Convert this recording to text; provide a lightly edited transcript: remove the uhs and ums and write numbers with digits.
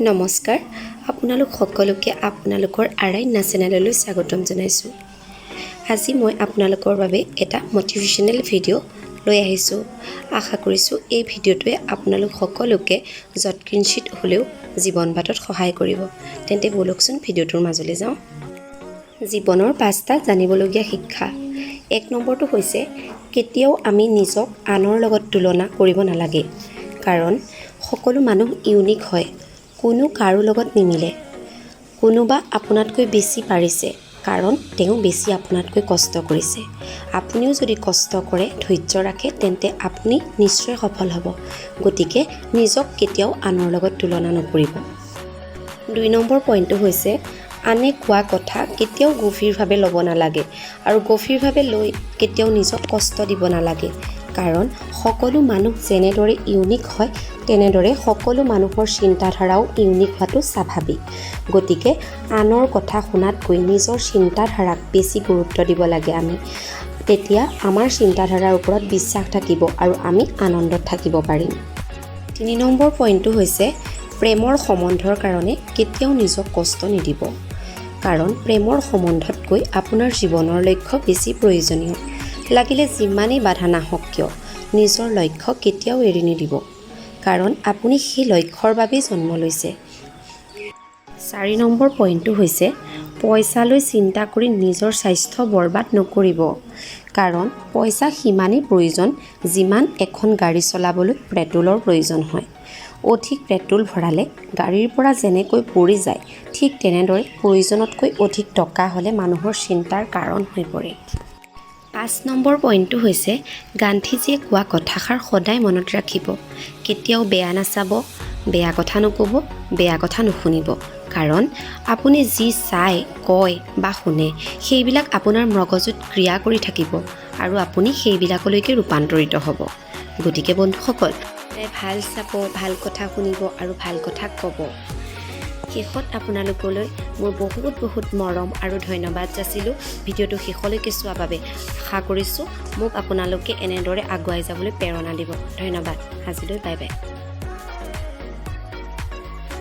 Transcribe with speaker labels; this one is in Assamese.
Speaker 1: নমস্কাৰ, আপোনালোক সকলোকে আপোনালোকৰ আৰাধ্যা চেনেললৈ স্বাগতম জনাইছোঁ। আজি মই আপোনালোকৰ বাবে এটা মটিভেশ্যনেল ভিডিঅ' লৈ আহিছোঁ। আশা কৰিছোঁ, এই ভিডিঅ'টোৱে আপোনালোক সকলোকে যৎকিঞ্চিত হ'লেও জীৱন বাটত সহায় কৰিব। তেন্তে ব'লকচোন, ভিডিঅ'টোৰ মাজলৈ যাওঁ। জীৱনৰ পাঁচটা জানিবলগীয়া শিক্ষা। 1 নম্বৰটো হৈছে, কেতিয়াও আমি নিজক আনৰ লগত তুলনা কৰিব নালাগে। কাৰণ সকলো মানুহ ইউনিক হয়, কোনো কাৰো লগত নিমিলে। কোনোবা আপোনাতকৈ বেছি পাৰিছে, কাৰণ তেওঁ বেছি আপোনাতকৈ কষ্ট কৰিছে। আপুনিও যদি কষ্ট কৰে, ধৈৰ্য ৰাখে, তেন্তে আপুনি নিশ্চয় সফল হ'ব। গতিকে নিজক কেতিয়াও আনৰ লগত তুলনা নকৰিব। 2 নম্বৰ পইণ্টটো হৈছে, আনে কোৱা কথা কেতিয়াও গভীৰভাৱে ল'ব নালাগে আৰু গভীৰভাৱে লৈ কেতিয়াও নিজক কষ্ট দিব নালাগে। কাৰণ সকলো মানুহ যেনেদৰে ইউনিক হয়, তেনেদৰে সকলো মানুহৰ চিন্তাধাৰাও ইউনিক হোৱাটো স্বাভাৱিক। গতিকে আনৰ কথা শুনাতকৈ নিজৰ চিন্তাধাৰাক বেছি গুৰুত্ব দিব লাগে আমি। তেতিয়া আমাৰ চিন্তাধাৰাৰ ওপৰত বিশ্বাস থাকিব আৰু আমি আনন্দত থাকিব পাৰিম। 3 নম্বৰ পইণ্টটো হৈছে, প্ৰেমৰ সম্বন্ধৰ কাৰণে কেতিয়াও নিজক কষ্ট নিদিব। কাৰণ প্ৰেমৰ সম্বন্ধতকৈ আপোনাৰ জীৱনৰ লক্ষ্য বেছি প্ৰয়োজনীয়। লাগিলে যিমানেই বাধা নাহক কিয়, নিজৰ লক্ষ্য কেতিয়াও এৰি নিদিব। কাৰণ আপুনি সেই লক্ষ্যৰ বাবেই জন্ম লৈছে। 4 নম্বৰ পইণ্টটো হৈছে, পইচালৈ চিন্তা কৰি নিজৰ স্বাস্থ্য বৰবাদ নকৰিব। কাৰণ পইচা সিমানেই প্ৰয়োজন, যিমান এখন গাড়ী চলাবলৈ পেট্ৰলৰ প্ৰয়োজন হয়। অধিক পেট্ৰল ভৰালে গাড়ীৰ পৰা যেনেকৈ পৰি যায়, ঠিক তেনেদৰে প্ৰয়োজনতকৈ অধিক টকা হ'লে মানুহৰ চিন্তাৰ কাৰণ হৈ পৰে। 5 নম্বৰ পইণ্টটো হৈছে, গান্ধীজীয়ে কোৱা কথাষাৰ সদায় মনত ৰাখিব। কেতিয়াও বেয়া নাচাব, বেয়া কথা নক'ব, বেয়া কথা নুশুনিব। কাৰণ আপুনি যি চায়, কয় বা শুনে, সেইবিলাক আপোনাৰ মগজুত ক্ৰিয়া কৰি থাকিব আৰু আপুনি সেইবিলাকলৈকে ৰূপান্তৰিত হ'ব। গতিকে বন্ধুসকল, ভাল চাব, ভাল কথা শুনিব আৰু ভাল কথা ক'ব। শেষত আপোনালোকলৈ মোৰ বহুত বহুত মৰম আৰু ধন্যবাদ যাচিলোঁ ভিডিঅ'টো শেষলৈকে চোৱাৰ বাবে। আশা কৰিছোঁ, মোক আপোনালোকে এনেদৰে আগুৱাই যাবলৈ প্ৰেৰণা দিব। ধন্যবাদ, আজিলৈ বাই বাই।